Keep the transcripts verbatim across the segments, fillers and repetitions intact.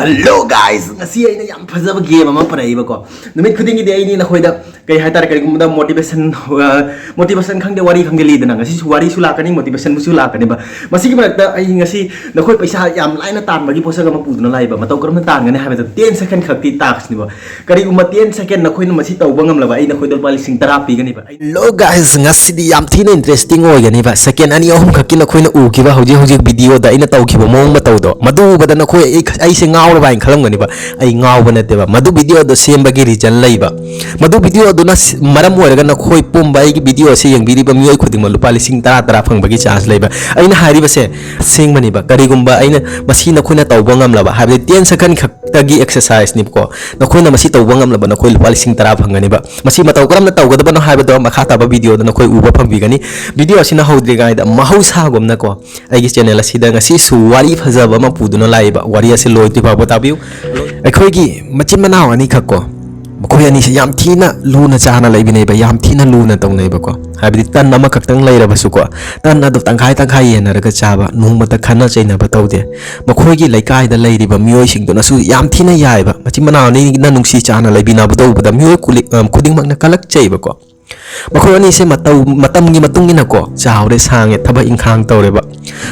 Hello guys, ꯉꯁꯤ ꯑꯩꯅ ꯌꯥꯝ ꯐꯖꯕ ꯒꯦꯝ ꯑꯃ ꯄꯨꯔꯛꯏꯕꯀꯣ꯫ ꯅꯨꯃꯤꯠ ꯈꯨꯗꯤꯡꯒꯤꯗꯤ ꯑꯩꯅꯤ ꯅꯈꯣꯏꯗ, ꯀꯩ ꯍꯥꯏꯇꯥꯔꯦ, ꯀꯔꯤꯒꯨꯝꯕꯗ ꯃꯣꯇꯤꯚꯦꯁꯟ, ꯃꯣꯇꯤꯚꯦꯁꯟ ꯈꯪꯗꯦ, ꯋꯥꯔꯤ ꯈꯪꯗꯦ, ꯂꯩꯗꯅ, ꯉꯁꯤꯁꯨ ꯋꯥꯔꯤꯁꯨ ꯂꯥꯛꯀꯅꯤ, ꯃꯣꯇꯤꯚꯦꯁꯟꯕꯨꯁꯨ ꯂꯥꯛꯀꯅꯤꯕ꯫ ꯃꯁꯤꯒꯤ ꯃꯔꯛꯇ ꯑꯩ ꯉꯁꯤ ꯅꯈꯣꯏ ꯄꯩꯁꯥ ꯌꯥꯝ ꯂꯥꯏꯅ ꯇꯥꯟꯕꯒꯤ ꯄꯣꯠꯁꯛ ꯑꯃ ꯄꯨꯗꯨꯅ ꯂꯥꯛꯏꯕ꯫ ꯃꯇꯧ ꯀꯔꯝꯅ ꯇꯥꯟꯒꯅꯤ ꯍꯥꯏꯕꯗ, ꯇꯦꯟ ꯁꯦꯀꯦꯟ ꯈꯛꯇꯤ ꯇꯥꯛꯁꯅꯤꯕ꯫ ꯀꯔꯤꯒꯨꯝꯕ ꯇꯦꯟ ꯁꯦꯀꯦꯟ ꯅꯈꯣꯏꯅ ꯃꯁꯤ ꯇꯧꯕ ꯉꯝꯂꯕ, ꯑꯩ ꯅꯈꯣꯏꯗ ꯂꯨꯄꯥ ꯂꯤꯁꯤꯡ ꯇꯔꯥ ꯄꯤꯒꯅꯤꯕ꯫ Hello guys, ꯉꯁꯤꯗꯤ ꯌꯥꯝ ꯊꯤꯅ ꯏꯟꯇꯔꯦꯁꯇꯤꯡ ꯑꯣꯏꯒꯅꯤꯕ꯫ ꯁꯦꯀꯦꯟ ꯑꯅꯤ ꯑꯍꯨꯝ ꯈꯛꯀꯤ ꯅꯈꯣꯏꯅ ꯎꯈꯤꯕ ꯍꯧꯖꯤꯛ ꯍꯧꯖꯤꯛ ꯚꯤꯗꯤꯑꯣꯗ ꯑꯩꯅ ꯇꯧꯈꯤꯕ ꯃꯑꯣꯡ ꯃꯇꯧꯗꯣ, ꯃꯗꯨ ꯎꯕꯗ ꯅꯈꯣꯏ ꯑꯩ, ꯑꯩꯁꯦ ꯉꯥꯎꯔꯕ ꯍꯥꯏꯅ ꯈꯜꯂꯝꯒꯅꯤꯕ꯫ ꯑꯩ ꯉꯥꯎꯕ ꯅꯠꯇꯦꯕ꯫ ꯃꯗꯨ ꯚꯤꯗꯤꯑꯣꯗꯣ ꯁꯦꯝꯕꯒꯤ ꯔꯤꯖꯟ ꯂꯩꯕ꯫ ꯃꯗꯨ ꯚꯤꯗꯤꯑꯣꯗꯨꯅ ꯁ-, ꯃꯔꯝ ꯑꯣꯏꯔꯒ ꯅꯈꯣꯏ ꯄꯨꯝꯕ, ꯑꯩꯒꯤ ꯚꯤꯗꯤꯑꯣ ꯑꯁꯤ ꯌꯦꯡꯕꯤꯔꯤꯕ ꯃꯤꯑꯣꯏ ꯈꯨꯗꯤꯡꯃꯛ ꯂꯨꯄꯥ ꯂꯤꯁꯤꯡ ꯇꯔꯥ ꯇꯔꯥ ꯐꯪꯕꯒꯤ ꯆꯥꯟꯁ ꯂꯩꯕ꯫ ꯑꯩꯅ ꯍꯥꯏꯔꯤꯕꯁꯦ ꯑꯁꯦꯡꯕꯅꯦꯕ꯫ ꯀꯔꯤꯒꯨꯝꯕ ꯑꯩꯅ ꯃꯁꯤ ꯅꯈꯣꯏꯅ ꯇꯧꯕ ꯉꯝꯂꯕ, ꯍꯥꯏꯕꯗꯤ ꯇꯦꯟ ꯁꯦꯀꯦꯟ ꯈꯛꯇꯒꯤ ꯑꯦꯛꯁꯔꯁꯥꯏꯁꯅꯤꯕꯀꯣ, ꯅꯈꯣꯏꯅ ꯃꯁꯤ ꯇꯧꯕ ꯉꯝꯂꯕ ꯅꯈꯣꯏ ꯂꯨꯄꯥ ꯂꯤꯁꯤꯡ ꯇꯔꯥ ꯐꯪꯒꯅꯤꯕ꯫ ꯃꯁꯤ ꯃꯇꯧ ꯀꯔꯝꯅ ꯇꯧꯒꯗꯕꯅꯣ ꯍꯥꯏꯕꯗꯣ ꯃꯈꯥ ꯇꯥꯕ ꯚꯤꯗꯤꯑꯣꯗ ꯅꯈꯣꯏ ꯎꯕ ꯐꯪꯕꯤꯒꯅꯤ꯫ ꯚꯤꯗꯤꯑꯣ ꯑꯁꯤꯅ ꯍꯧꯗ꯭ꯔꯤꯉꯩꯗ ꯃꯍꯧꯁꯥꯒꯨꯝꯅꯀꯣ, ꯑꯩꯒꯤ ꯆꯦꯅꯦꯜ ꯑꯁꯤꯗ ꯉꯁꯤꯁꯨ ꯋꯥꯔꯤ ꯐꯖꯕ ꯑꯃ ꯄꯨꯗꯨꯅ ꯂꯥꯛꯏꯕ꯫ ꯋꯥꯔꯤ ꯑꯁꯤ ꯂꯣꯏꯗ꯭ꯔꯤ ꯐꯥꯎꯕ ꯇꯥꯕꯤꯌꯨ꯫ ꯑꯩꯈꯣꯏꯒꯤ ꯃꯆꯤꯟ ꯃꯅꯥꯎ ꯑꯅꯤꯈꯛ ꯀꯣ, ꯃꯈꯣꯏ ꯑꯅꯤꯁꯦ ꯌꯥꯝ ꯊꯤꯅ ꯂꯨꯅ ꯆꯥꯅ ꯂꯩꯃꯤꯟꯅꯩꯕ, ꯌꯥꯝ ꯊꯤꯅ ꯂꯨꯅ ꯇꯧꯅꯩꯕꯀꯣ꯫ ꯍꯥꯏꯕꯗꯤ ꯇꯟ ꯑꯃꯈꯛꯇꯪ ꯂꯩꯔꯕꯁꯨꯀꯣ, ꯇꯟ ꯑꯗꯨ ꯇꯪꯈꯥꯏ ꯇꯪꯈꯥꯏ ꯌꯦꯟꯅꯔꯒ ꯆꯥꯕ, ꯅꯣꯡꯃꯇ ꯈꯠꯅ ꯆꯩꯅꯕ ꯇꯧꯗꯦ꯫ ꯃꯈꯣꯏꯒꯤ ꯂꯩꯀꯥꯏꯗ ꯂꯩꯔꯤꯕ ꯃꯤꯑꯣꯏꯁꯤꯡꯗꯨꯅꯁꯨ ꯌꯥꯝ ꯊꯤꯅ ꯌꯥꯏꯕ꯫ ꯃꯆꯤꯟ ꯃꯅꯥꯎ ꯑꯅꯤꯅ ꯅꯨꯡꯁꯤ ꯆꯥꯅ ꯂꯩꯃꯤꯟꯅꯕꯗ ꯎꯕꯗ ꯃꯤꯑꯣꯏ ꯀꯨꯂꯤ-, ꯑ, ꯈꯨꯗꯤꯡꯃꯛꯅ ꯀꯜꯂꯛꯆꯩꯕꯀꯣ꯫ ꯃꯈꯣꯏ ꯑꯅꯤꯁꯦ ꯃꯇꯧ, ꯃꯇꯝꯒꯤ ꯃꯇꯨꯡ ꯏꯟꯅꯀꯣ, ꯆꯥꯎꯔꯦ, ꯁꯥꯡꯉꯦ, ꯊꯕꯛ ꯏꯪꯈꯥꯡ ꯇꯧꯔꯦꯕ꯫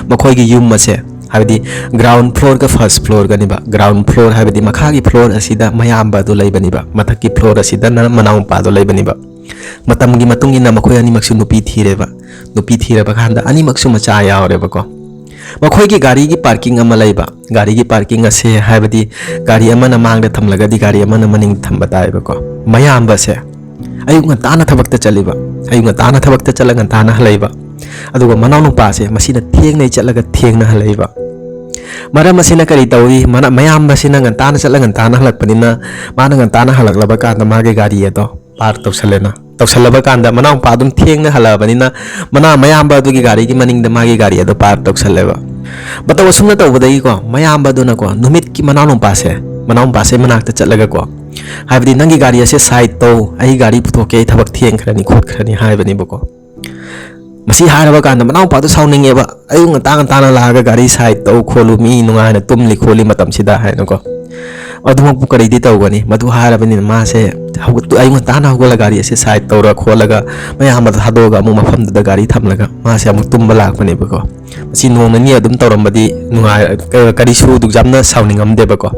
ꯃꯈꯣꯏꯒꯤ ꯌꯨꯝ ꯑꯁꯦ, ꯍꯥꯏꯕꯗꯤ ꯒ꯭ꯔꯥꯎꯟ ꯐ꯭ꯂꯣꯔꯒ ꯐꯥꯔꯁ ꯐ꯭ꯂꯣꯔꯒꯅꯦꯕ꯫ ꯒ꯭ꯔꯥꯎꯟ ꯐ꯭ꯂꯣꯔ ꯍꯥꯏꯕꯗꯤ ꯃꯈꯥꯒꯤ ꯐ꯭ꯂꯣꯔ ꯑꯁꯤꯗ ꯃꯌꯥꯝꯕ ꯑꯗꯨ ꯂꯩꯕꯅꯦꯕ, ꯃꯊꯛꯀꯤ ꯐ꯭ꯂꯣꯔ ꯑꯁꯤꯗꯅ ꯃꯅꯥꯎꯅꯨꯄꯥꯗꯣ ꯂꯩꯕꯅꯦꯕ꯫ ꯃꯇꯝꯒꯤ ꯃꯇꯨꯡ ꯏꯟꯅ ꯃꯈꯣꯏ ꯑꯅꯤꯃꯛꯁꯨ ꯅꯨꯄꯤ ꯊꯤꯔꯦꯕ꯫ ꯅꯨꯄꯤ ꯊꯤꯔꯕ ꯀꯥꯟꯗ ꯑꯅꯤꯃꯛꯁꯨ ꯃꯆꯥ ꯌꯥꯎꯔꯦꯕꯀꯣ꯫ ꯃꯈꯣꯏꯒꯤ ꯒꯥꯔꯤꯒꯤ ꯄꯥꯔꯀꯤꯡ ꯑꯃ ꯂꯩꯕ꯫ ꯒꯥꯔꯤꯒꯤ ꯄꯥꯔꯀꯤꯡ ꯑꯁꯦ, ꯍꯥꯏꯕꯗꯤ ꯒꯥꯔꯤ ꯑꯃꯅ ꯃꯥꯡꯗ ꯊꯝꯂꯒꯗꯤ ꯒꯥꯔꯤ ꯑꯃꯅ ꯃꯅꯤꯡꯗ ꯊꯝꯕ ꯇꯥꯏꯕꯀꯣ꯫ ꯃꯌꯥꯝꯕꯁꯦ ꯑꯌꯨꯛ ꯉꯟꯇꯥꯅ ꯊꯕꯛꯇ ꯆꯠꯂꯤꯕ, ꯑꯌꯨꯛ ꯉꯟꯇꯥꯅ ꯊꯕꯛꯇ ꯆꯠꯂꯒ ꯉꯟꯇꯥꯅ ꯍꯜꯂꯛꯏꯕ꯫ ꯑꯗꯨꯒ ꯃꯅꯥꯎꯅꯨꯄꯥꯁꯦ ꯃꯁꯤꯅ ꯊꯦꯡꯅ ꯆꯠꯂꯒ ꯊꯦꯡꯅ ꯍꯜꯂꯛꯏꯕ꯫ ꯃꯔꯝ ꯑꯁꯤꯅ ꯀꯔꯤ ꯇꯧꯏ? ꯃꯅ-, ꯃꯌꯥꯝꯕꯁꯤꯅ ꯉꯟꯇꯥꯅ ꯆꯠꯂꯒ ꯉꯟꯇꯥꯅ ꯍꯜꯂꯛꯄꯅꯤꯅ, ꯃꯥꯅ ꯉꯟꯇꯥꯅ ꯍꯜꯂꯛꯂꯕ ꯀꯥꯟꯗ ꯃꯥꯒꯤ ꯒꯥꯔꯤ ꯑꯗꯣ ꯄꯥꯔꯛ ꯇꯧꯁꯜꯂꯦꯅ꯫ ꯇꯧꯁꯜꯂꯕ ꯀꯥꯟꯗ ꯃꯅꯥꯎꯄꯥ ꯑꯗꯨꯝ ꯊꯦꯡꯅ ꯍꯜꯂꯛꯑꯕꯅꯤꯅ, ꯃꯅꯥ-, ꯃꯌꯥꯝꯕ ꯑꯗꯨꯒꯤ ꯒꯥꯔꯤꯒꯤ ꯃꯅꯤꯡꯗ ꯃꯥꯒꯤ ꯒꯥꯔꯤ ꯑꯗꯣ ꯄꯥꯔꯛ ꯇꯧꯁꯜꯂꯦꯕ꯫ ꯃꯇꯧ ꯑꯁꯨꯝꯅ ꯇꯧꯕꯗꯒꯤꯀꯣ, ꯃꯌꯥꯝꯕ ꯑꯗꯨꯅꯀꯣ, ꯅꯨꯃꯤꯠꯀꯤ ꯃꯅꯥꯎꯅꯨꯄꯥꯁꯦ, ꯃꯅꯥꯎꯅꯨꯄꯥꯁꯦ ꯃꯅꯥꯛꯇ ꯆꯠꯂꯒꯀꯣ, ꯍꯥꯏꯕꯗꯤ, "ꯅꯪꯒꯤ ꯒꯥꯔꯤ ꯑꯁꯦ ꯁꯥꯏꯗ ꯇꯧ, ꯑꯩ ꯒꯥꯔꯤ ꯄꯨꯊꯣꯛꯀꯦ, ꯑꯩ ꯊꯕꯛ ꯊꯦꯡꯈ꯭ꯔꯅꯤ ꯈꯣꯠꯈ꯭ꯔꯅꯤ" ꯍꯥꯏꯕꯅꯦꯕꯀꯣ꯫ ꯃꯁꯤ ꯍꯥꯏꯔꯕ ꯀꯥꯟꯗ ꯃꯅꯥꯎꯄꯥꯗꯨ ꯁꯥꯎꯅꯤꯡꯉꯦꯕ꯫ "ꯑꯌꯨꯛ ꯉꯟꯇꯥ ꯉꯟꯇꯥꯅ ꯂꯥꯛꯑꯒ ꯒꯥꯔꯤ side ꯇꯧ ꯈꯣꯠꯂꯨ, ꯃꯤ ꯅꯨꯡꯉꯥꯏꯅ ꯇꯨꯝꯂꯤ ꯈꯣꯠꯂꯤ ꯃꯇꯝꯁꯤꯗ" ꯍꯥꯏꯅꯀꯣ꯫ ꯑꯗꯨꯃꯛꯄꯨ ꯀꯔꯤꯗꯤ ꯇꯧꯒꯅꯤ? ꯃꯗꯨ ꯍꯥꯏꯔꯕꯅꯤꯅ ꯃꯥꯁꯦ ꯍꯧꯒꯠ-, ꯑꯌꯨꯛ ꯉꯟꯇꯥꯅ ꯍꯧꯒꯠꯂꯒ ꯒꯥꯔꯤ ꯑꯁꯦ side ꯇꯧꯔ ꯈꯣꯠꯂꯒ ꯃꯌꯥꯝꯕꯗ ꯊꯥꯗꯣꯛꯑꯒ ꯑꯃꯨꯛ ꯃꯐꯝꯗꯨꯗ ꯒꯥꯔꯤ ꯊꯝꯂꯒ ꯃꯥꯁꯦ ꯑꯃꯨꯛ ꯇꯨꯝꯕ ꯂꯥꯛꯄꯅꯦꯕꯀꯣ꯫ ꯃꯁꯤ ꯅꯣꯡ ꯅꯤꯅꯤ ꯑꯗꯨꯝ ꯇꯧꯔꯝꯕꯗꯤ ꯅꯨꯡꯉꯥꯏ-, ꯀ-, ꯀꯔꯤꯁꯨ ꯑꯗꯨꯛ ꯌꯥꯝꯅ ꯁꯥꯎꯅꯤꯡꯉꯝꯗꯦꯕꯀꯣ꯫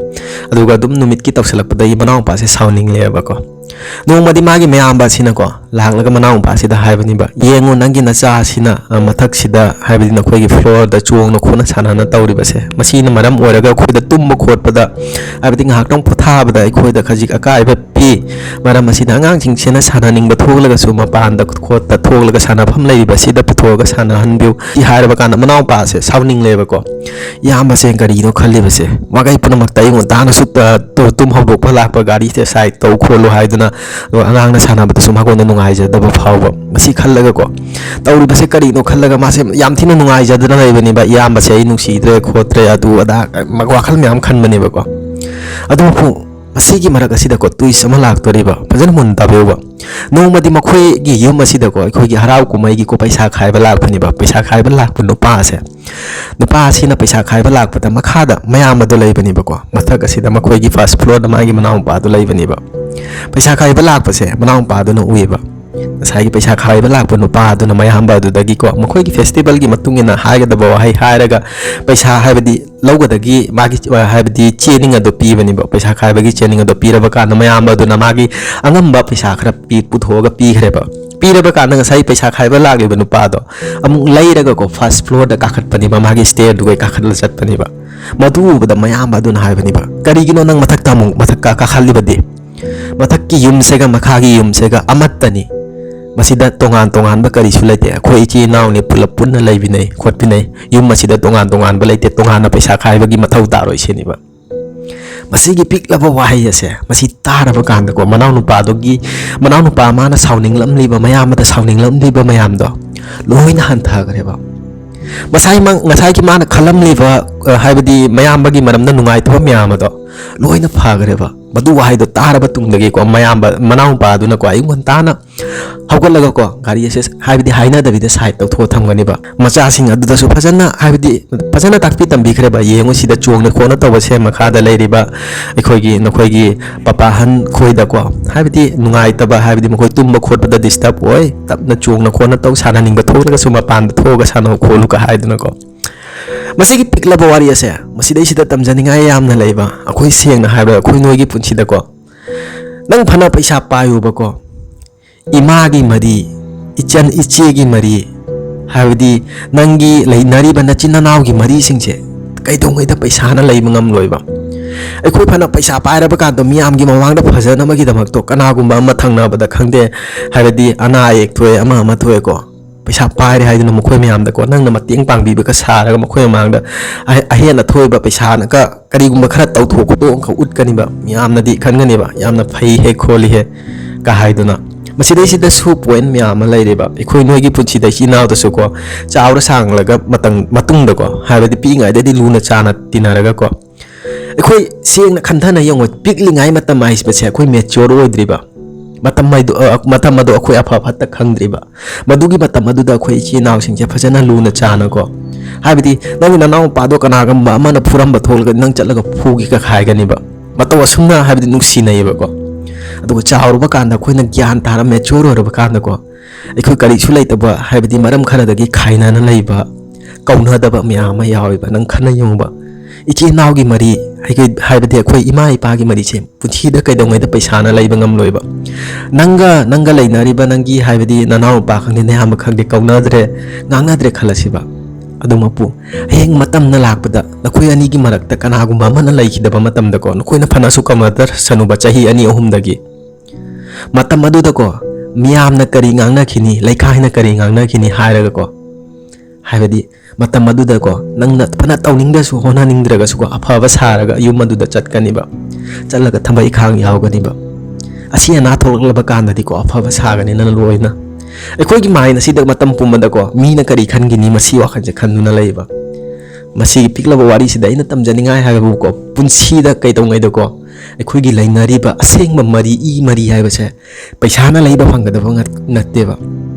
ꯑꯗꯨꯒ ꯑꯗꯨꯝ ꯅꯨꯃꯤꯠꯀꯤ ꯇꯧꯁꯜꯂꯛꯄꯗꯒꯤ ꯃꯅꯥꯎꯄꯥꯁꯦ ꯁꯥꯎꯅꯤꯡꯂꯦꯕꯀꯣ꯫ ꯅꯣꯡꯃꯗꯤ ꯃꯥꯒꯤ ꯃꯌꯥꯝꯕ ꯑꯁꯤꯅꯀꯣ ꯂꯥꯛꯂꯒ ꯃꯅꯥꯎꯄꯥꯁꯤꯗ ꯍꯥꯏꯕꯅꯦꯕ, "ꯌꯦꯡꯉꯨ, ꯅꯪꯒꯤ ꯅꯆꯥ ꯑꯁꯤꯅ, ꯑ, ꯃꯊꯛꯁꯤꯗ, ꯍꯥꯏꯕꯗꯤ ꯅꯈꯣꯏꯒꯤ floorꯗ ꯆꯣꯡꯅ ꯈꯣꯠꯅ ꯁꯥꯟꯅꯅ ꯇꯧꯔꯤꯕꯁꯦ, ꯃꯁꯤꯅ ꯃꯔꯝ ꯑꯣꯏꯔꯒ ꯑꯩꯈꯣꯏꯗ ꯇꯨꯝꯕ ꯈꯣꯠꯄꯗ, ꯍꯥꯏꯕꯗꯤ ꯉꯥꯏꯍꯥꯛꯇꯪ ꯄꯣꯊꯥꯕꯗ ꯑꯩꯈꯣꯏꯗ ꯈꯖꯤꯛ ꯑꯀꯥꯏꯕ ꯄꯤ꯫ ꯃꯔꯝ ꯑꯁꯤꯅ ꯑꯉꯥꯡꯁꯤꯡꯁꯤꯅ ꯁꯥꯟꯅꯅꯤꯡꯕ ꯊꯣꯛꯂꯒꯁꯨ ꯃꯄꯥꯟꯗ ꯈꯣꯠꯇ ꯊꯣꯛꯂꯒ ꯁꯥꯟꯅꯐꯝ ꯂꯩꯔꯤꯕꯁꯤꯗ ꯄꯨꯊꯣꯛꯑꯒ ꯁꯥꯟꯅꯍꯟꯕꯤꯌꯨ"꯫ ꯁꯤ ꯍꯥꯏꯔꯕ ꯀꯥꯟꯗ ꯃꯅꯥꯎꯄꯥꯁꯦ ꯁꯥꯎꯅꯤꯡꯂꯦꯕꯀꯣ꯫ ꯏꯌꯥꯝꯕꯁꯦ ꯀꯔꯤꯅꯣ ꯈꯜꯂꯤꯕꯁꯦ? ꯃꯈꯩ ꯄꯨꯝꯅꯃꯛꯇ ꯑꯌꯨꯛ ꯉꯟꯇꯥꯅꯁꯨ, ꯑ, ꯇꯨ-, ꯇꯨꯝ ꯍꯧꯗꯣꯛꯄ ꯂꯥꯛꯄ, ꯒꯥꯔꯤꯁꯦ side ꯇꯧ ꯈꯣꯠꯂꯨ ꯍꯥꯏꯗꯨꯅ, ꯑꯗꯨꯒ ꯑꯉꯥꯡꯅ ꯁꯥꯟꯅꯕꯗꯁꯨ ꯃꯉꯣꯟꯗ ꯅꯨꯡꯉꯥꯏꯖꯗꯕ ꯐꯥꯎꯕ꯫ ꯃꯁꯤ ꯈꯜꯂꯒꯀꯣ, ꯇꯧꯔꯤꯕꯁꯦ ꯀꯔꯤꯅꯣ ꯈꯜꯂꯒ ꯃꯥꯁꯦ ꯌꯥꯝ ꯊꯤꯅ ꯅꯨꯡꯉꯥꯏꯖꯗꯅ ꯂꯩꯕꯅꯦꯕ꯫ "ꯏꯌꯥꯝꯕꯁꯦ ꯑꯩ ꯅꯨꯡꯁꯤꯗ꯭ꯔꯦ ꯈꯣꯠꯇ꯭ꯔꯦ", ꯑꯗꯨ ꯑꯗꯥ, ꯋꯥꯈꯜ ꯃꯌꯥꯝ ꯈꯟꯕꯅꯦꯕꯀꯣ꯫ ꯑꯗꯨꯕꯨ ꯃꯁꯤꯒꯤ ꯃꯔꯛ ꯑꯁꯤꯗꯀꯣ twist ꯑꯃ ꯂꯥꯛꯇꯣꯔꯤꯕ, ꯐꯖꯅ ꯃꯨꯟꯅ ꯇꯥꯕꯤꯌꯨꯕ꯫ ꯅꯣꯡꯃꯗꯤ ꯃꯈꯣꯏꯒꯤ ꯌꯨꯝ ꯑꯁꯤꯗꯀꯣ ꯑꯩꯈꯣꯏꯒꯤ ꯍꯔꯥꯎ ꯀꯨꯝꯍꯩꯒꯤꯀꯣ ꯄꯩꯁꯥ ꯈꯥꯏꯕ ꯂꯥꯛꯄꯅꯦꯕ꯫ ꯄꯩꯁꯥ ꯈꯥꯏꯕ ꯂꯥꯛꯄ ꯅꯨꯄꯥ ꯑꯁꯦ, ꯅꯨꯄꯥ ꯑꯁꯤꯅ ꯄꯩꯁꯥ ꯈꯥꯏꯕ ꯂꯥꯛꯄꯗ ꯃꯈꯥꯗ ꯃꯌꯥꯝꯕꯗꯣ ꯂꯩꯕꯅꯦꯕꯀꯣ꯫ ꯃꯊꯛ ꯑꯁꯤꯗ ꯃꯈꯣꯏꯒꯤ first floorꯗ ꯃꯥꯒꯤ ꯃꯅꯥꯎꯅꯨꯄꯥꯗꯣ ꯂꯩꯕꯅꯦꯕ꯫ ꯄꯩꯁꯥ ꯈꯥꯏꯕ ꯂꯥꯛꯄꯁꯦ ꯃꯅꯥꯎꯅꯨꯄꯥꯗꯨꯅ ꯎꯏꯌꯦꯕ꯫ ꯉꯁꯥꯏꯒꯤ ꯄꯩꯁꯥ ꯈꯥꯏꯕ ꯂꯥꯛꯄ ꯅꯨꯄꯥ ꯑꯗꯨꯅ ꯃꯌꯥꯝꯕ ꯑꯗꯨꯗꯒꯤꯀꯣ, ꯃꯈꯣꯏꯒꯤ festivalꯒꯤ ꯃꯇꯨꯡ ꯏꯟꯅ ꯍꯥꯏꯒꯗꯕ ꯋꯥꯍꯩ ꯍꯥꯏꯔꯒ, ꯄꯩꯁꯥ ꯍꯥꯏꯕꯗꯤ ꯂꯧꯒꯗꯒꯤ ꯃꯥꯒꯤ, ꯍꯥꯏꯕꯗꯤ ꯆꯦꯅꯤꯡ ꯑꯗꯨ ꯄꯤꯕꯅꯦꯕ꯫ ꯄꯩꯁꯥ ꯈꯥꯏꯕꯒꯤ ꯆꯦꯅꯤꯡ ꯑꯗꯨ ꯄꯤꯔꯕ ꯀꯥꯟꯗ ꯃꯌꯥꯝꯕ ꯑꯗꯨꯅ ꯃꯥꯒꯤ ꯑꯉꯝꯕ ꯄꯩꯁꯥ ꯈꯔ ꯄꯤ-, ꯄꯨꯊꯣꯛꯑꯒ ꯄꯤꯈ꯭ꯔꯦꯕ꯫ ꯄꯤꯔꯕ ꯀꯥꯟꯗ ꯉꯁꯥꯏ ꯄꯩꯁꯥ ꯈꯥꯏꯕ ꯂꯥꯛꯂꯤꯕ ꯅꯨꯄꯥꯗꯣ ꯑꯃꯨꯛ ꯂꯩꯔꯒꯀꯣ first floorꯗ ꯀꯥꯈꯠꯄꯅꯦꯕ, ꯃꯥꯒꯤ stairꯗꯨꯒ ꯀꯥꯈꯠꯂ ꯆꯠꯄꯅꯦꯕ꯫ ꯃꯗꯨ ꯎꯕꯗ ꯃꯌꯥꯝꯕ ꯑꯗꯨꯅ ꯍꯥꯏꯕꯅꯦꯕ, "ꯀꯔꯤꯒꯤꯅꯣ ꯅꯪ ꯃꯊꯛꯇ ꯑꯃꯨꯛ, ꯃꯊꯛ ꯀꯥ-, ꯀꯥꯈꯠꯂꯤꯕꯗꯤ? ꯃꯊꯛꯀꯤ ꯌꯨꯝꯁꯤꯒ ꯃꯈꯥꯒꯤ ꯌꯨꯝꯁꯤꯒ ꯑꯃꯠꯇꯅꯤ꯫ ꯃꯁꯤꯗ ꯇꯣꯉꯥꯟ ꯇꯣꯉꯥꯟꯕ ꯀꯔꯤꯁꯨ ꯂꯩꯇꯦ꯫ ꯑꯩꯈꯣꯏ ꯏꯆꯤꯜ ꯏꯅꯥꯎꯅꯤ, ꯄꯨꯂꯞ ꯄꯨꯟꯅ ꯂꯩꯃꯤꯟꯅꯩ ꯈꯣꯠꯃꯤꯟꯅꯩ꯫ ꯌꯨꯝ ꯑꯁꯤꯗ ꯇꯣꯉꯥꯟ ꯇꯣꯉꯥꯟꯕ ꯂꯩꯇꯦ, ꯇꯣꯉꯥꯟꯅ ꯄꯩꯁꯥ ꯈꯥꯏꯕꯒꯤ ꯃꯊꯧ ꯇꯥꯔꯣꯏ" ꯁꯤꯅꯦꯕ꯫ ꯃꯁꯤꯒꯤ ꯄꯤꯛꯂꯕ ꯋꯥꯍꯩ ꯑꯁꯦ, ꯃꯁꯤ ꯇꯥꯔꯕ ꯀꯥꯟꯗꯀꯣ, ꯃꯅꯥꯎꯅꯨꯄꯥꯗꯨꯒꯤ, ꯃꯅꯥꯎꯅꯨꯄꯥ ꯃꯥꯅ ꯁꯥꯎꯅꯤꯡꯂꯝꯂꯤꯕ, ꯃꯌꯥꯝꯕꯗ ꯁꯥꯎꯅꯤꯡꯂꯝꯂꯤꯕ ꯃꯌꯥꯝꯗꯣ ꯂꯣꯏꯅ ꯍꯟꯊꯈ꯭ꯔꯦꯕ꯫ ꯉꯁꯥꯏ ꯃꯥ-, ꯉꯁꯥꯏꯒꯤ ꯃꯥꯅ ꯈꯜꯂꯝꯂꯤꯕ ꯑ, ꯍꯥꯏꯕꯗꯤ ꯃꯌꯥꯝꯕꯒꯤ ꯃꯔꯝꯗ ꯅꯨꯡꯉꯥꯏꯇꯕ ꯃꯌꯥꯝ ꯑꯗꯣ ꯂꯣꯏꯅ ꯐꯈ꯭ꯔꯦꯕ꯫ ꯃꯗꯨ ꯋꯥꯍꯩꯗꯣ ꯇꯥꯔꯕ ꯇꯨꯡꯗꯒꯤꯀꯣ, ꯃꯌꯥꯝꯕ, ꯃꯅꯥꯎꯄꯥꯗꯨꯅꯀꯣ, ꯑꯌꯨꯛ ꯉꯟꯇꯥꯅ ꯍꯧꯒꯠꯂꯒꯀꯣ, ꯒꯥꯔꯤ ꯑꯁꯦ ꯍꯥꯏꯕꯗꯤ ꯍꯥꯏꯅꯗꯕꯤꯗ ꯁꯥꯏꯠ ꯇꯧꯊꯣꯛꯑ ꯊꯝꯒꯅꯤꯕ꯫ ꯃꯆꯥꯁꯤꯡ ꯑꯗꯨꯗꯁꯨ ꯐꯖꯅ, ꯍꯥꯏꯕꯗꯤ ꯐꯖꯅ ꯇꯥꯛꯄꯤ ꯇꯝꯕꯤꯈ꯭ꯔꯦꯕ꯫ "ꯌꯦꯡꯉꯨ, ꯁꯤꯗ ꯆꯣꯡꯅ ꯈꯣꯠꯅ ꯇꯧꯕꯁꯦ ꯃꯈꯥꯗ ꯂꯩꯔꯤꯕ ꯑꯩꯈꯣꯏꯒꯤ, ꯅꯈꯣꯏꯒꯤ ꯄꯄꯥ ꯑꯍꯟ ꯈꯣꯏꯗꯀꯣ, ꯍꯥꯏꯕꯗꯤ ꯅꯨꯡꯉꯥꯏꯇꯕ, ꯍꯥꯏꯕꯗꯤ ꯃꯈꯣꯏ ꯇꯨꯝꯕ ꯈꯣꯠꯄꯗ ꯗꯤꯁꯇꯔꯕ ꯑꯣꯏ, ꯇꯞꯅ ꯆꯣꯡꯅ ꯈꯣꯠꯅ ꯇꯧ, ꯁꯥꯟꯅꯅꯤꯡꯕ ꯊꯣꯛꯂꯒꯁꯨ ꯃꯄꯥꯟꯗ ꯊꯣꯛꯑꯒ ꯁꯥꯟꯅꯧ ꯈꯣꯠꯂꯨꯒ" ꯍꯥꯏꯗꯅꯀꯣ꯫ ꯃꯁꯤꯒꯤ ꯄꯤꯛꯂꯕ ꯋꯥꯔꯤ ꯑꯁꯦ, ꯃꯁꯤꯗꯩꯁꯤꯗ ꯇꯝꯖꯅꯤꯡꯉꯥꯏ ꯌꯥꯝꯅ ꯂꯩꯕ꯫ ꯑꯩꯈꯣꯏ ꯁꯦꯡꯅ ꯍꯥꯏꯔꯕꯗ, ꯑꯩꯈꯣꯏ ꯅꯣꯏꯒꯤ ꯄꯨꯟꯁꯤꯗꯀꯣ, ꯅꯪ ꯐꯅ ꯄꯩꯁꯥ ꯄꯥꯏꯌꯨꯕꯀꯣ, ꯏꯃꯥꯒꯤ ꯃꯔꯤ, ꯏꯆꯟ ꯏꯆꯦꯒꯤ ꯃꯔꯤ, ꯍꯥꯏꯕꯗꯤ ꯅꯪꯒꯤ ꯂꯩꯅꯔꯤꯕ ꯅꯆꯤꯟ ꯅꯅꯥꯎꯒꯤ ꯃꯔꯤꯁꯤꯡꯁꯦ ꯀꯩꯗꯧꯉꯩꯗ ꯄꯩꯁꯥꯅ ꯂꯩꯕ ꯉꯝꯂꯣꯏꯕ꯫ ꯑꯩꯈꯣꯏ ꯐꯅ ꯄꯩꯁꯥ ꯄꯥꯏꯔꯕ ꯀꯥꯟꯗ ꯃꯤꯌꯥꯝꯒꯤ ꯃꯃꯥꯡꯗ ꯐꯖꯅꯕꯒꯤꯗꯃꯛꯇꯣ, ꯀꯅꯥꯒꯨꯝꯕ ꯑꯃ ꯊꯪꯅꯕꯗ ꯈꯪꯗꯦ, ꯍꯥꯏꯕꯗꯤ ꯑꯅꯥ ꯑꯌꯦꯛ ꯊꯣꯛꯑꯦ, ꯑꯃ ꯑꯃ ꯊꯣꯛꯑꯦꯀꯣ, ꯄꯩꯁꯥ ꯄꯥꯏꯔꯦ ꯍꯥꯏꯗꯨꯅ ꯃꯈꯣꯏ ꯃꯌꯥꯝꯗꯀꯣ ꯅꯪꯅ ꯃꯇꯦꯡ ꯄꯥꯡꯕꯤꯕꯒ ꯁꯥꯔꯒ ꯃꯈꯣꯏ ꯃꯃꯥꯡꯗ ꯑꯍꯦ-, ꯑꯍꯦꯟꯅ ꯊꯣꯛꯏꯕ ꯄꯩꯁꯥꯅꯒ ꯀꯔꯤꯒꯨꯝꯕ ꯈꯔ ꯇꯧꯊꯣꯛ ꯈꯣꯇꯣꯛ ꯑꯃꯈꯛ ꯎꯠꯀꯅꯤꯕ, ꯃꯤꯌꯥꯝꯅꯗꯤ ꯈꯟꯒꯅꯦꯕ, "ꯌꯥꯝꯅ ꯐꯩꯍꯦ ꯈꯣꯠꯂꯤꯍꯦ" ꯀ ꯍꯥꯏꯗꯨꯅ꯫ ꯃꯁꯤꯗꯩꯁꯤꯗꯁꯨ ꯄꯣꯏꯟ ꯃꯌꯥꯝ ꯑꯃ ꯂꯩꯔꯦꯕ꯫ ꯑꯩꯈꯣꯏ ꯅꯣꯏꯒꯤ ꯄꯨꯟꯁꯤꯗ ꯏꯆꯤꯟ ꯏꯅꯥꯎꯗꯁꯨꯀꯣ, ꯆꯥꯎꯔ ꯁꯥꯡꯂꯒ ꯃꯇꯝ ꯃꯇꯨꯡꯗꯀꯣ, ꯍꯥꯏꯕꯗꯤ ꯄꯤꯛꯏꯉꯩꯗꯗꯤ ꯂꯨꯅ ꯆꯥꯅ ꯇꯤꯟꯅꯔꯒꯀꯣ, ꯑꯩꯈꯣꯏ ꯁꯦꯡꯅ ꯈꯟꯊꯅ ꯌꯦꯡꯉꯣ, ꯄꯤꯛꯂꯤꯉꯩ ꯃꯇꯝ ꯍꯥꯏꯕꯁꯦ ꯑꯩꯈꯣꯏ ꯃꯦꯆ꯭ꯌꯣꯔ ꯑꯣꯏꯗ꯭ꯔꯤꯕ ꯃꯇꯝ ꯍꯥꯏꯗꯣ, ꯑ, ꯃꯇꯝ ꯑꯗꯣ ꯑꯩꯈꯣꯏ ꯑꯐ ꯐꯠꯇ ꯈꯪꯗ꯭ꯔꯤꯕ꯫ ꯃꯗꯨꯒꯤ ꯃꯇꯝ ꯑꯗꯨꯗ ꯑꯩꯈꯣꯏ ꯏꯆꯤꯜ ꯏꯅꯥꯎꯁꯤꯡꯁꯦ ꯐꯖꯅ ꯂꯨꯅ ꯆꯥꯅꯀꯣ, ꯍꯥꯏꯕꯗꯤ ꯅꯪꯒꯤ ꯅꯅꯥꯎ ꯅꯨꯄꯥꯗꯣ ꯀꯅꯥꯒꯨꯝꯕ ꯑꯃꯅ ꯐꯨꯔꯝꯕ ꯊꯣꯛꯂꯒ ꯅꯪ ꯆꯠꯂꯒ ꯐꯨꯒꯦꯒ ꯍꯥꯏꯒꯅꯤꯕ꯫ ꯃꯇꯧ ꯑꯁꯨꯝꯅ, ꯍꯥꯏꯕꯗꯤ ꯅꯨꯡꯁꯤꯅꯩꯌꯦꯕꯀꯣ꯫ ꯑꯗꯨꯒ ꯆꯥꯎꯔꯕ ꯀꯥꯟꯗ, ꯑꯩꯈꯣꯏꯅ ꯒ꯭ꯌꯥꯟ ꯇꯥꯔ ꯃꯦꯆ꯭ꯌꯣꯔ ꯑꯣꯏꯔꯕ ꯀꯥꯟꯗꯀꯣ, ꯑꯩꯈꯣꯏ ꯀꯔꯤꯁꯨ ꯂꯩꯇꯕ, ꯍꯥꯏꯕꯗꯤ ꯃꯔꯝ ꯈꯔꯗꯒꯤ ꯈꯥꯏꯅꯅ ꯂꯩꯕ, ꯀꯧꯅꯗꯕ ꯃꯌꯥꯝ ꯑꯃ ꯌꯥꯎꯋꯦꯕ꯫ ꯅꯪ ꯈꯟꯅ ꯌꯦꯡꯉꯨꯕ, ꯏꯆꯤꯜ ꯏꯅꯥꯎꯒꯤ ꯃꯔꯤ, ꯍꯥꯏꯕꯗꯤ ꯏꯃꯥ ꯏꯄꯥꯒꯤ ꯃꯔꯤꯁꯦ ꯄꯨꯟꯁꯤꯗ ꯀꯩꯗꯧꯉꯩꯗ ꯄꯩꯁꯥꯅ ꯂꯩꯕ ꯉꯝꯂꯣꯏꯕ꯫ ꯅꯪꯒ, ꯅꯪꯒ ꯂꯩꯅꯔꯤꯕ ꯅꯪꯒꯤ, ꯍꯥꯏꯕꯗꯤ ꯅꯅꯥꯎ ꯅꯨꯄꯥ ꯈꯪꯗꯦ, ꯅꯌꯥꯝꯕ ꯈꯪꯗꯦ, ꯀꯧꯅꯗ꯭ꯔꯦ, ꯉꯥꯡꯅꯗ꯭ꯔꯦ ꯈꯜꯂꯁꯤꯕ꯫ ꯑꯗꯨꯃꯛꯄꯨ ꯍꯌꯦꯡ ꯃꯇꯝꯅ ꯂꯥꯛꯄꯗ ꯅꯈꯣꯏ ꯑꯅꯤꯒꯤ ꯃꯔꯛꯇ ꯀꯅꯥꯒꯨꯝꯕ ꯑꯃꯅ ꯂꯩꯈꯤꯗꯕ ꯃꯇꯝꯗꯀꯣ, ꯅꯈꯣꯏꯅ ꯐꯅꯁꯨ ꯀꯧꯅꯗꯁꯅꯨꯕ ꯆꯍꯤ ꯑꯅꯤ ꯑꯍꯨꯝꯗꯒꯤ꯫ ꯃꯇꯝ ꯑꯗꯨꯗꯀꯣ, ꯃꯤꯌꯥꯝꯅ ꯀꯔꯤ ꯉꯥꯡꯅꯈꯤꯅꯤ, ꯂꯩꯀꯥꯏꯅ ꯀꯔꯤ ꯉꯥꯡꯅꯈꯤꯅꯤ ꯍꯥꯏꯔꯒꯀꯣ, ꯍꯥꯏꯕꯗꯤ ꯃꯇꯝ ꯑꯗꯨꯗꯀꯣ, ꯅꯪꯅ ꯐꯅ ꯇꯧꯅꯤꯡꯗ꯭ꯔꯁꯨ, ꯍꯣꯠꯅꯅꯤꯡꯗ꯭ꯔꯒꯁꯨꯀꯣ, ꯑꯐꯕ ꯁꯥꯔꯒ ꯌꯨꯝ ꯑꯗꯨꯗ ꯆꯠꯀꯅꯤꯕ꯫ ꯆꯠꯂꯒ ꯊꯕꯛ ꯏꯈꯥꯡ ꯌꯥꯎꯒꯅꯤꯕ꯫ ꯑꯁꯤ ꯑꯅꯥ ꯊꯣꯛꯂꯛꯂꯕ ꯀꯥꯟꯗꯗꯤꯀꯣ, ꯑꯐꯕ ꯁꯥꯒꯅꯤ ꯅꯪ ꯂꯣꯏꯅ꯫ ꯑꯩꯈꯣꯏꯒꯤ ꯃꯥꯏꯟ ꯑꯁꯤꯗ ꯃꯇꯝ ꯄꯨꯝꯕꯗꯀꯣ, ꯃꯤꯅ ꯀꯔꯤ ꯈꯟꯒꯤꯅꯤ, ꯃꯁꯤ ꯋꯥꯈꯜꯁꯦ ꯈꯟꯗꯨꯅ ꯂꯩꯕ꯫ ꯃꯁꯤꯒꯤ ꯄꯤꯛꯂꯕ ꯋꯥꯔꯤꯁꯤꯗ ꯑꯩꯅ ꯇꯝꯖꯅꯤꯡꯉꯥꯏ ꯍꯥꯏꯕꯕꯨꯀꯣ, ꯄꯨꯟꯁꯤꯗ ꯀꯩꯗꯧꯉꯩꯗꯀꯣ ꯑꯩꯈꯣꯏꯒꯤ ꯂꯩꯅꯔꯤꯕ ꯑꯁꯦꯡꯕ ꯃꯔꯤ, ꯏ ꯃꯔꯤ ꯍꯥꯏꯕꯁꯦ ꯄꯩꯁꯥꯅ ꯂꯩꯕ ꯐꯪꯒꯗꯕ ꯉꯠ-, ꯅꯠꯇꯦꯕ꯫